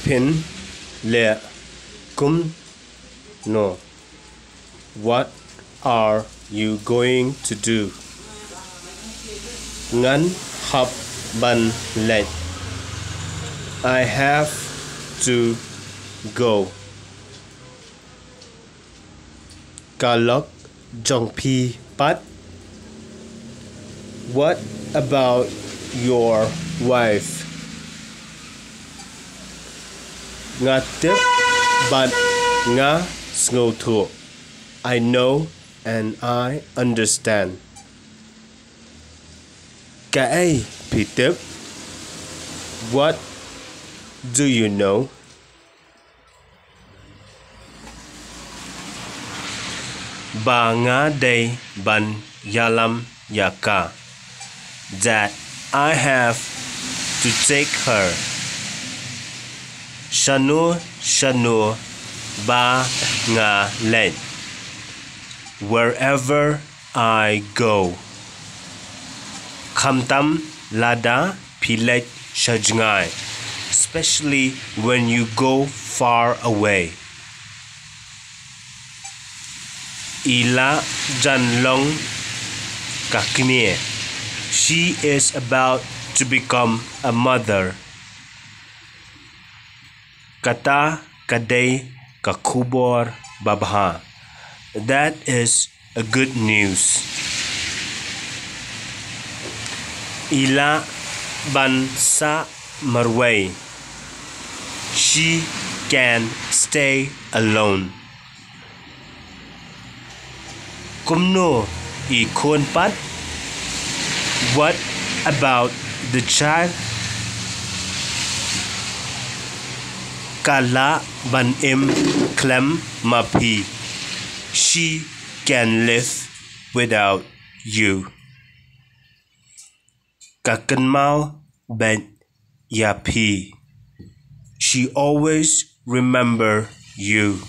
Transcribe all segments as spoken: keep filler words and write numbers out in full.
Phin leh kumno? What are you going to do? Ngan hap ban leit. I have to go. Ka lok jong phi pat? What about your wife? Nga tip bad nga sngewthuh. I know and I understand. Kaei phi tip? What do you know? Ba nga dei ban ïalam ïa ka. That I have to take her. Shano shano ba nga leit. Wherever I go. Khamtam lada phi leit sha jngai, especially when you go far away. I la jan long ka kmie. She is about to become a mother. Kata ka dei ka khubor babha. That is a good news. I la ban sah marwei. She can stay alone. Kumno i khun pat? What about the child? Ka lah ban im khlem ma phi. She can live without you. Ka kynmaw beit ïa phi. She always remember you.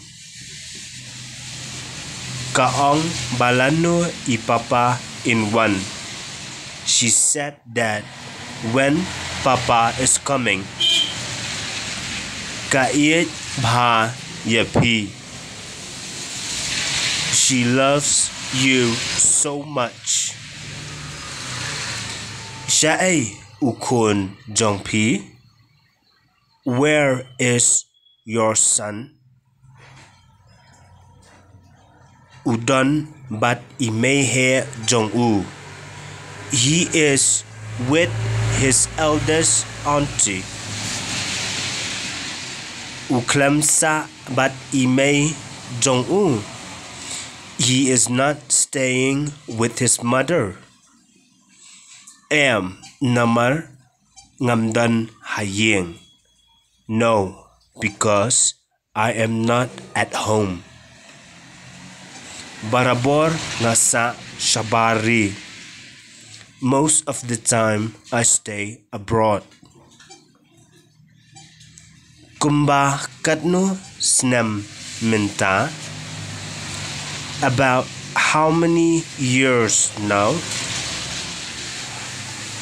Ka ong ba lano i papa in wan. She said that when papa is coming. Ka ïeit bha ïa phi. She loves you so much. Shaei u khun jong phi? Where is your son? U don bad i mei he jong u. He is with his eldest auntie. U khlem sah bad i mei jong u. He is not staying with his mother. Em, namar ngam don ha ïing. No, because I am not at home. Barabor nga sah shabar ri. Most of the time I stay abroad. Kumba katno snem mynta? About how many years now?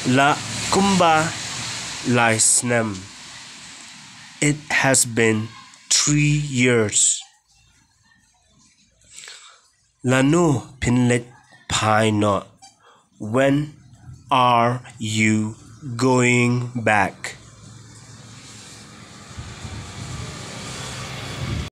La kumba lai snem. It has been three years. Lano phin leit phai noh? When are you going back?